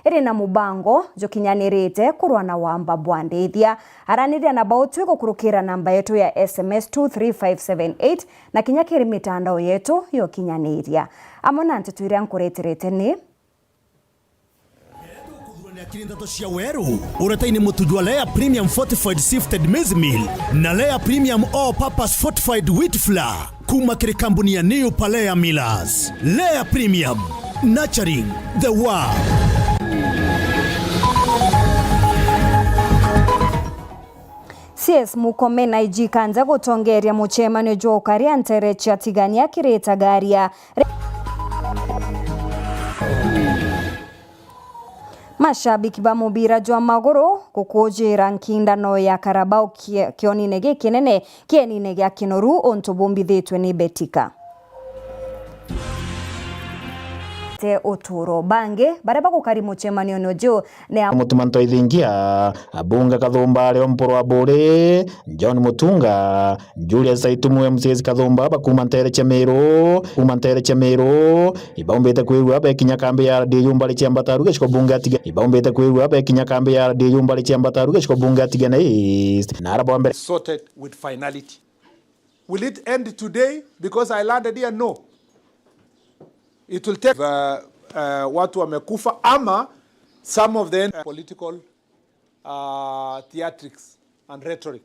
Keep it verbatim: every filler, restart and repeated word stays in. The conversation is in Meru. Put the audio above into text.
iri na mubango jukinyanirite kurwa na wamba bwa ndithia. Araniria na bautwi gukurukira namba yetu ya S M S two three five seven eight na kinya kiri mitandao yetu ya ukinyaniria. Amwe na nteto iria nkureterete ni Kuthurania kiri nteto cia weru, uretaini mutu jwa Lea Premium Fortified Sifted Maize Meal na Lea Premium All Purpose Fortified Wheat Flour. Kuma kiri kambuni ya New Palea Millers. Lea Premium, nurturing the world. C S Murkomen aiji Kanja gutongeria mucemanio jwa ukaria ntere cia Tigania kiri Itagaria. Mashabiki ba mubira jwa maguru gukujira nkindano ya Carabao kie-, kionine gikinene kienine gia Kinoru untu bumbithitwe ni Betika. Te uturo. Bangi baria bagukari mucemanione uju ni a- Mutuma Ntoithingia, Abunge Kathumba ario Mpuru Aburi, John Mutunga, Julius Aitumu, M C S Kathumba, bakuma ntere cia Meru, kuma ntere cia Meru, ibaumbite kwigua bekinya kambi ya R D U mbari cia Mbataru giciko bunge atige, ibaumbite kwigua bekinya kambi ya R D U mbari cia Mbataru giciko bunge atige na East. Na araba mbere. Sorted with finality. Will it end today because I landed here? No. It will take, uh, uh, watu wamekufa ama some of the political uh, theatrics and rhetoric.